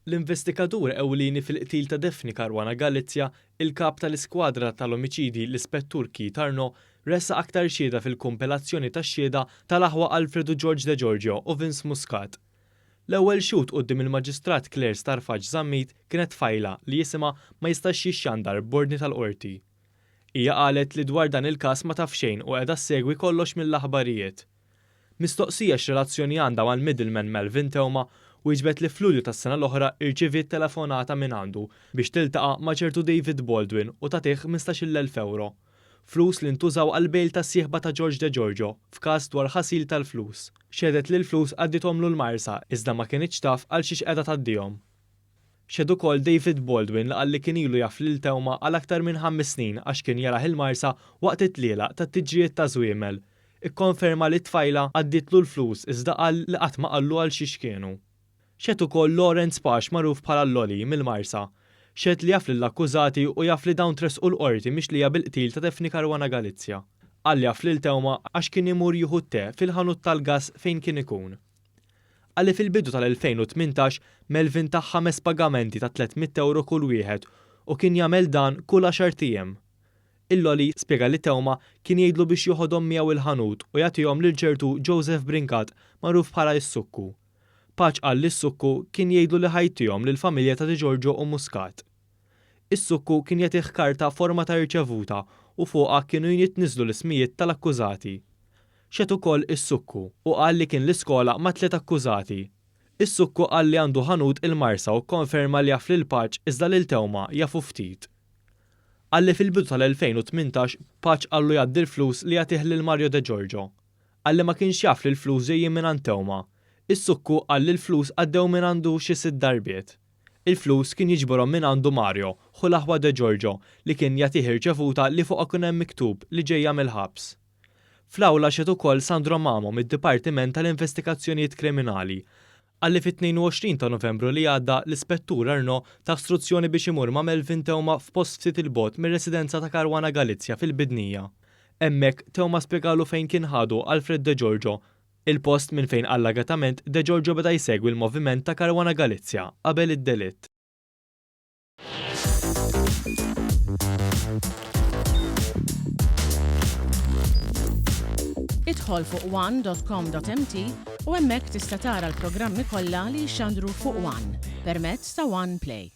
L-investigatur ewlieni fil-qtil ta' Daphne Caruana Galizia, il-Kap tal-Iskwadra tal-Omiċidji l-Ispettur Keith Arnaud, ressaq aktar xhieda fil-kumpilazzjoni tax-xhieda tal-aħwa Alfred u George Degiorgio u Vince Muscat. L-ewwel xhud quddiem il-Maġistrat Claire Starface Zammit kienet tfajla li isimha ma jistax jixxandar b'ordni tal-Qorti. Hija qalet li dwar dan il-każ ma taf xejn u qiegħda ssegwi kollox mill-aħbarijiet. Mistoqsija x'relazzjoni għandha mal-middleman Melvin Theuma, wieġbet li f'Lulju tas-sena l-oħra irċiviet telefonata mingħandu biex tiltaqa' ma' ċertu David Baldwin u tagħtih 15,000 ewro. Flus li ntużaw għall-bail tas-sieħba ta' George Degiorgio f'każ dwar ħasil tal-flus. Xehdet li l-flus għaddiethomlu l-Marsa iżda ma kinitx taf għal xiex qiegħda tgħaddihom. Xehed ukoll David Baldwin li qal li kien ilu jaf lil Theuma għal aktar minn ħames snin għax kien jarah il-Marsa waqt it-tlielaq tat-tiġrijiet taż-żwiemel. Ikkonferma li t-tfajla għaddietlu l-flus iżda qal li qatt ma qallu għal xiex kienu. Xehed ukoll Lawrence Pax magħruf bħala Lolly mill-Marsa. Xehed li jaf lill-akkużati u jaf li dawn tressqu l-Qorti mixlija bil-qtil ta' Daphne Caruana Galizia. Qal li jaf lil Theuma għax kien imur jieħu t-te fil-ħanut tal-gass fejn kien ikun. Qal li fil-bidu tal-2018 Melvin tah ħames pagamenti ta' 300 ewro kull wieħed u kien jagħmel dan kull għaxart ijiem. Il-Lolly spjega li Theuma kien jgħidlu biex joħodhom miegħu il-ħanut u jagħtihom lil ċertu Joseph Brincat magħruf bħala is-Sukku. Pace qal li s-Sukku kien jgħidlu li ħa jtihom lill-familja ta' Degiorgio u Muscat. Is-Sukku kien jagħtih karta forma ta' irċevuta u fuqha kienu jitniżżlu l-ismijiet tal-akkużati. Xehed ukoll is-Sukku u qal li kien l-iskola mat-tliet akkużati. Is-Sukku qal li għandu ħanut il-Marsa u kkonferma li jaf lil Pace iżda lil Theuma jafu ftit. Qal li fil-bidu tal-2018 Pace qallu jgħaddi l-flus li jagħtih lil Mario Degiorgio. Qal li ma kienx jaf li l-flus ġejjin mingħand Theuma. Is-Sukku qal li l-flus għaddew mingħandu xi sitt darbiet. Il-flus kien jiġborhom mingħandu Mario, ħu l-aħwa Degiorgio, li kien jagħtih irċevuta li fuqha kien hemm miktub li ġejja mill-ħabs. Fl-awla xehed ukoll Sandro Mamo mid-Dipartiment tal-Investigazzjonijiet Kriminali. Qal li fit-22 ta' Novembru li għadda l-Ispettur Arnaud tah struzzjoni biex imur ma' Melvin Theuma f'post ftit 'il bogħod mir-residenza ta' Caruana Galizia fil-Bidnija. Hemmhekk, Theuma spjegalu fejn kien ħadu Alfred Degiorgio, il-post minn fejn allegatament Degiorgio beda jsegwi l-moviment ta' Caruana Galizia qabel id-delitt. Idħol fuq one.com.mt u hemmhekk tista' tara l-programmi kollha li jixxandru fuq One permezz ta' One Play.